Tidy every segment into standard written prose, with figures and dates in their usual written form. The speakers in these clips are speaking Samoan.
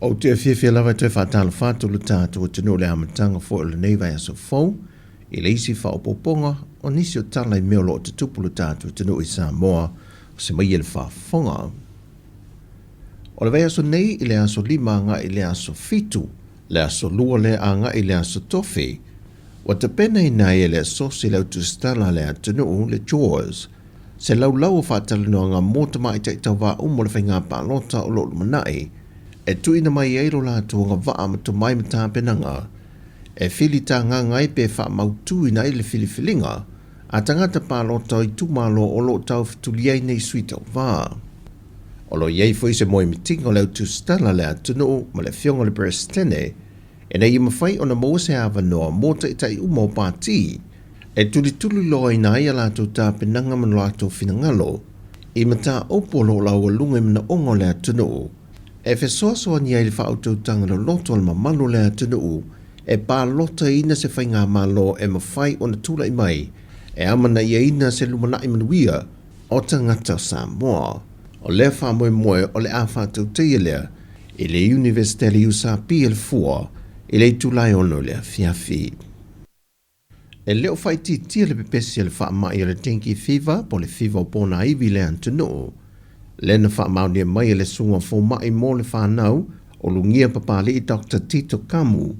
Ou te fiafia lava e toe faatalofa atu i lo tatou atunuu i le amataga foi o lenei vaiaso fou i le isi faaopoopoga o nisi o tala i mea o lo o tutupu i lo tatou atunuu i Samoa o se mai e le faafofoga. O le vaiaso nei i le aso 5 agai i le aso 7, le aso 2 lea agai i le aso Tofi, ua tapenaina ai e le Asosi le Autusitala a le Atunuu, le JAWS, se laulau o faatalanoaga mo tamaitai tauvā uma o le faiga palota o lo o lumanai, e tuuina mai ai lo latou agavaa ma tomai ma tapenaga e filitagaga ai pe faamautuina ai le filifiliga a tagata palota o itumalo o lo o taufetuli ai nei sui tauvā. O lo o i ai foi se moemitiga o le Autusitala a le Atunuu ma le Afioga i le Peresetene ina ia mafai ona maua se avanoa mo taitai uma o pati e tulituliloaina ai a latou tapenaga ma lo latou finagalo i mataupu o lo o laualuga i manaoga o le atunuu e fesoasoani ai i le faautautaga loloto a le mamalu o le atunuu e palotaina se faigamalo e mafai ona tulai mai e amanaiaina se lumanai manuia o tagata o Samoa. O lea faamoemoe o le a faatautaia lea i le Iunivesite a le USP i le Fua i le itula e 6 i le afiafi. E le o faaitiitia le pepesi o le faamai o le dengue fever po o le fiva o ponaivi i le atunuu. Lea na faamaonia mai e le Susuga Fomai mo le Fanau o Lugia Papali'i Doctor Tito Kamu.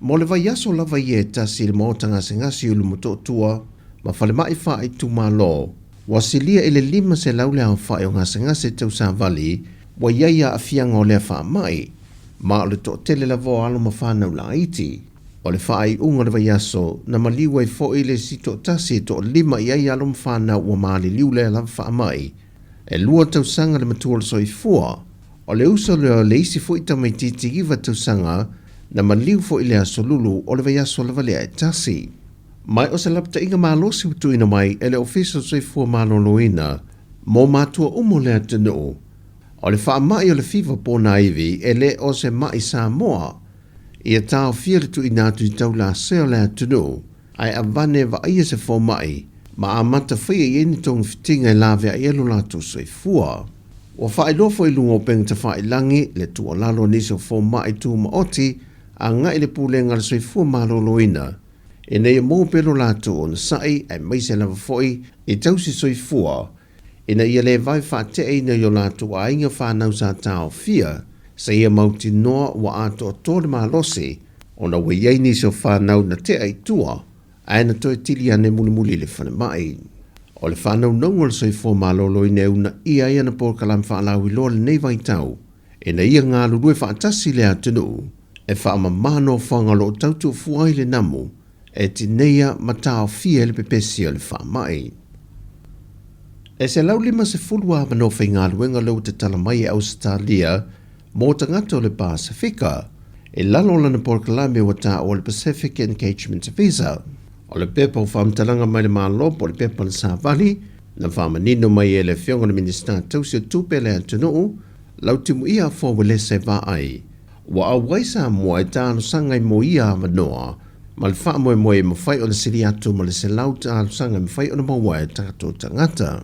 Mo le vaiaso lava ia e tasi i le maota gasegase i Ulumotootua ma falemai faaitumalo, ua silia i le 500 le aofai o gasegase tausavali ua i ai aafiaga o lea faamai, ma o le toatele lava o alo ma fanau laiti. O le faaiuga o le vaiaso, na maliu ai foi le isi toatasi e toalima i ai alo ma fanau ua maliliu lea lava faamai. E lua tausaga le matua o le soifua. O le uso lea o le isi foi tamaitiiti iva tausaga na maliu foi i le aso Lulu o le vaiaso lava lea e tasi. Ma o se lapataiga malosi ua tuuina mai e le Ofisa o le Soifua Maloloina mo matua uma o le atunuu, o le faamai o le fiva ponaivi e le o se ma'i Samoa. Ia taofia le tuuina atu i taulasea o le atunuu, ae avane e vaaia se fomai ma amata faia i ai ni togafitiga e laveai ai lo latou soifua. Ua faailoa foi i luga o upega tafailagi le tuualalo a nisi o fomai tumaoti agai i le Pulega a le Soifua Maloloina ina ia maua pea lo latou onosai aemaise lava foi i tausi soifua ina ia le vave faateaina i o latou aiga fanau sa taofia seia mautinoa ua atoatoa le malosi ona ua i ai nisi o fanau na tea i tua ae na toe tili ane mulimuli i le falemai. O le faanaunauga o le soifua maloloina e uunaia ai ana polokalame faalauiloa i lenei vaitau ina ia galulue faatasi le atunuu e faamama nofoaga o lo o tautuufua ai le namu e tineia ma taofia ai le pepesi o le faamai. E 150 avanoa faigaluega lea ua tatala mai e Ausetalia mo tagata o le Pasefika i lalo o lana polokalame ua taua o le Pacific Engagement Visa. O le pepa o faamatalaga mai le Malo po o le pepa o le Savali na faamanino mai e le Afioga i le Minisita tausi o Tupe a le atunuu, Lautimuia Afoa Uelese Vaai, ua auai Samoa e talosaga i mo ia avanoa ma le faamoemoe e mafai ona sili atu ma le 100 talosaga e mafai ona maua e tatou tagata.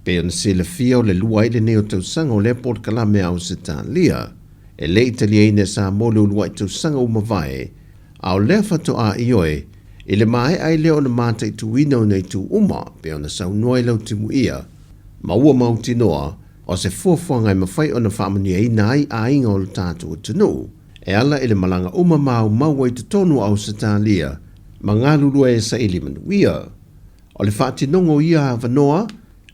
Pei ona silafia o le lua ai lenei o tausaga o lea polokalame a Ausetalia. E le i taliaina e Samoa le uluai tausaga ua mavae, a o lea faatoa ioe i le maea ai lea ona mataituina o nei itu uma pei ona saunoa ai Lautimuia ma ua mautinoa o se fuafuaga e mafai ona faamanuiaina ai aiga o lo tatou atunuu e ala i le malaga uma maumau ai totonu o Ausetalia ma galulue e saili manuia. O le faatinoga o ia avanoa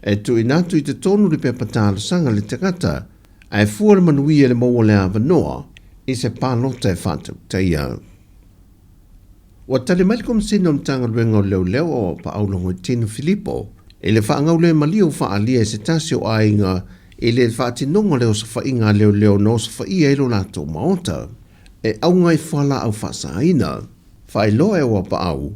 e tuuina atu i totonu le pepa talosaga a le tagata ae fua le manuia i le maua o le avanoa i se palota e faatautaia. Ua tali mai le Komesina o Matagaluega o Leoleo o Apaau Logoitino Filipo i le faagaulemalie ua faaalia e se tasi o aiga i le faatinoga o le osofaiga a leoleo na osofaia ai lo latou maota e auga i fualaau faasaina. Faailoa e Auapaau,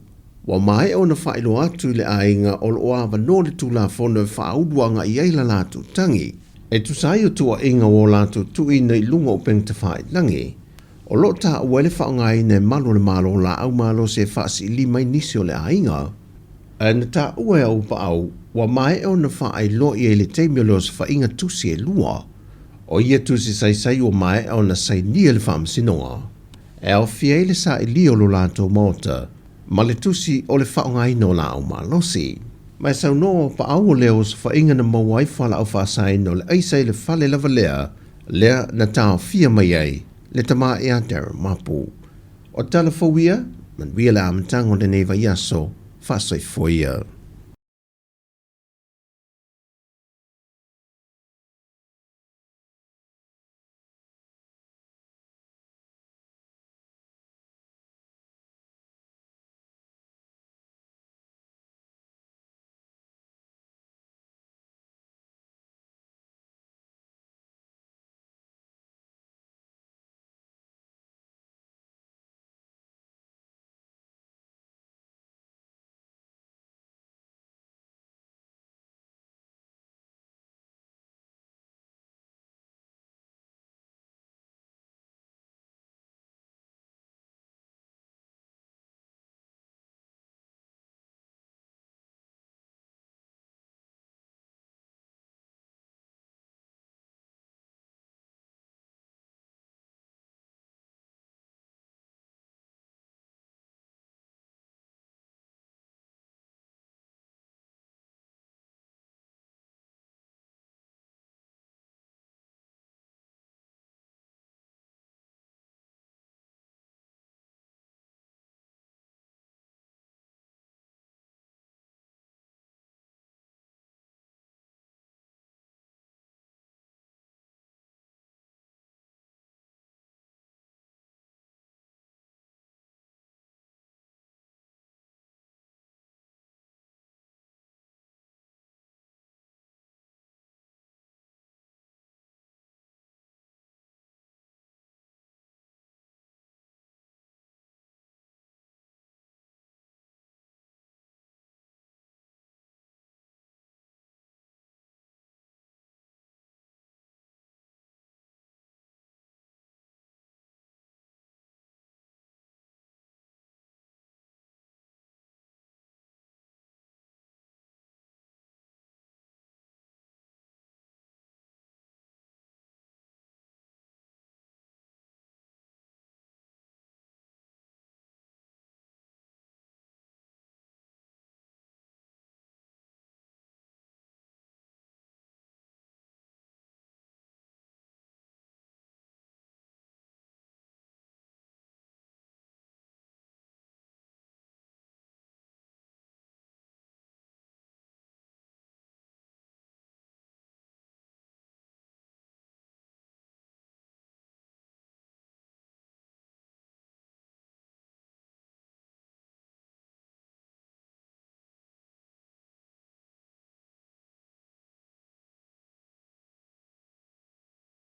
ua maea ona faailoa atu i le aiga o lo o avanoa le Tulafono e faaulu agai ai la latou tagi e tusa ai o tuuaiga ua o latou tuuina i luga o upega tafailagi. O lo o taua ai le faaaogaina e malu o le Malo laau malosi e faasiili mai nisi o le aiga. Ae na taua e Auapaau, ua maea ona faailoa i ai i le taimi o le osofaiga tusi e lua. O ia tusi saisai ua maea ona sainia e le Faamasinoga, e aofia ai le sailia o lo latou maota ma le tusi o le faaaogaina o laau malosi. Ma e saunoa ua paau o lea osofaiga na maua ai fualaau faasaina o le aisa i le fale lava lea, lea na taofia mai ai le tama ia Darren Mapu. O tala fou ia, manuia le amataga o lenei vaiaso, faasoifua ia.